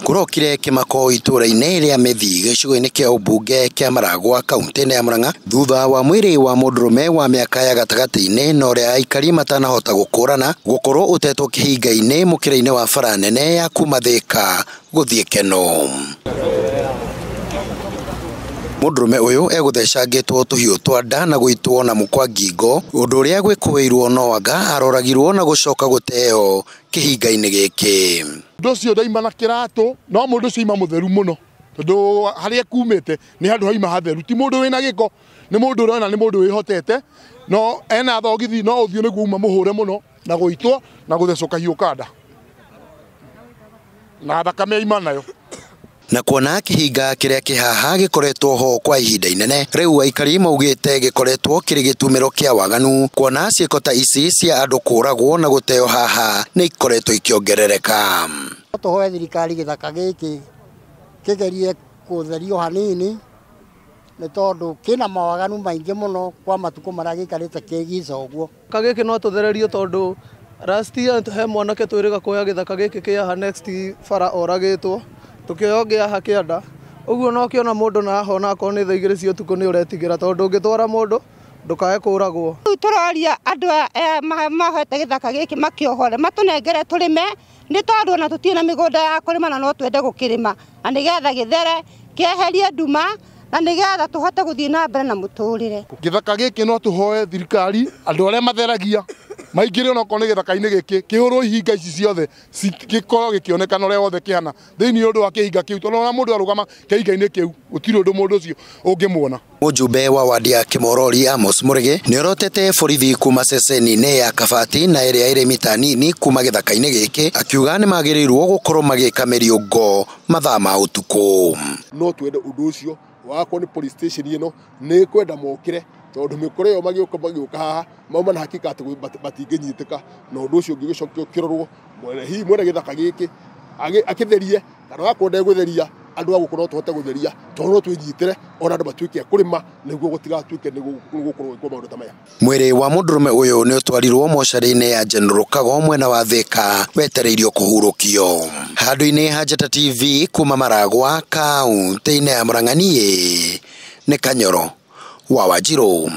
Kũrokire kĩmako itũũra-inĩ rĩa Mĩthii gĩcigo-inĩ kĩa ũmbunge kĩa Maragwa kaunti-inĩ ya Murang'a thutha wa mwĩrĩ wa mũndũrũme wa mĩaka ya gatagatĩ-inĩ na ũrĩa aikari matanahota gũkũrana gũkorwo ũtetwo kĩhinga-inĩ mũkĩra-inĩ wa bara nene ya kuma Thika gũthiĩ Keno. Mũndũrũme ũyũ egũthecangĩtwo tũhiũ twa nda na gũitwo na mũkwa ngingo ũndũ ũrĩa gwĩkũĩirwo no anga aroragirwo na gũcoka gũteo kĩhinga-inĩ gĩkĩ. Mũndũ ũcio ndaima na kĩratũ no mũndũ ũcio ima mũtheru mũno tondũ harĩa kumĩte nĩ handũ haima hatheru, ti mũndũ wĩna gĩko, nĩ mũndũ ũrona nĩ mũndũ wĩhotete, no ena thogithi no ũthiũ nĩguo uma mũhũre mũno na gũitwo na gũthecwo kahiũ ka nda na thakame ima nayo. Na kuona kĩhinga kĩrĩa kĩhaha gĩkoretwo ho kwa ihinda inene rĩu aikari maugĩte gĩkoretwo kĩrĩ gĩtumĩro kĩa waganu kuona ciĩko ta ici cia andũ kũragwo na gũteo haha nĩ ikoretwo ikĩongerereka. Tũhoe thirikari gĩthaka gĩkĩ kĩgerie kũtherio hanini nĩ tondũ kĩna mawaganu maingĩ mũno kwa matukũ marĩa gĩikarĩte kĩgica ũguo. Gĩkĩ no tũthererio tondũ last year he mwanake twĩrĩga kuoya gĩthaka gĩkĩ kĩa haha next bara oragĩtwo tukioya ũngĩ haha kĩanda ũguo no ũkĩona mũndũ na ahona akorwo nĩ thaa igĩrĩ cia ũtukũ nĩ ũretigĩra tondũ ũngĩtwara mũndũ ndũkae kũragwo. Rĩu tũroria andũ aya mahoete gĩthaka gĩkĩ makĩohore matũnengere tũrĩme nĩ tondũ ona tũtirĩ na mĩgũnda ya kũrĩma na no twende gũkĩrĩma na nĩgetha gĩthere kĩeherie nduma na nĩgetha tũhote gũthiĩ na mbere na mũtũrĩre. Gĩthaka gĩkĩ no tũhoe thirikari andũ arĩa matheragia maingĩre onokorwo nĩ gĩthaka-inĩ gĩkĩ kĩhũrwo ihinga ici ciothe gĩkorwo gĩkĩonekana ũrĩa wothe kĩhana thĩinĩ ũndũ wa kĩhinga kĩu tondũ ona mũndũ arũgama kĩhinga-inĩ kĩu gũtirĩ ũndũ mũndũ ũcio ũngĩmuona. Mũjumbe wa wadi ya Kĩmorori Amos Mũrĩgĩ nĩorotete borithi kuma ceceni-inĩ ya Kabati na ĩrĩa ĩrĩ mita nini kuma gĩthaka-inĩ gĩkĩ akiuga nĩmagĩrĩirwo gũkorwo magĩka mĩriũngo mathaa ma ũtukũ. No twende ũndũ ũcio wakorwo nĩ police station ĩno nĩ kwenda mokĩre tondũ mĩkora ĩyo magĩũka haha mauma na hakika atĩ matingĩnyitĩka na ũndũ ũcio ũngĩgĩcokio kĩrorwo mwene hihi mwene gĩthaka gĩkĩ akĩtherie kana wakorwo ndegũtheria andũ a gũkũ no tũhote gũtheria tondũ no twĩnyitĩre ona andũ matuĩke a kũrĩma nĩguo gũtigatuĩke nĩ gũkorwo gwĩkwo maũndũ ta maya. Mwĩrĩ wa mũndũrũme ũyũ nĩ ũtwarirwo mocarĩ-inĩ ya General Kago mwena wa Thika wetereirio kũhurũkio. Handũ-inĩ ha Njata TV kuma Maragwa kaunti-inĩ ya Murang'a niĩ nĩ Kanyoro wa Wanjirũ.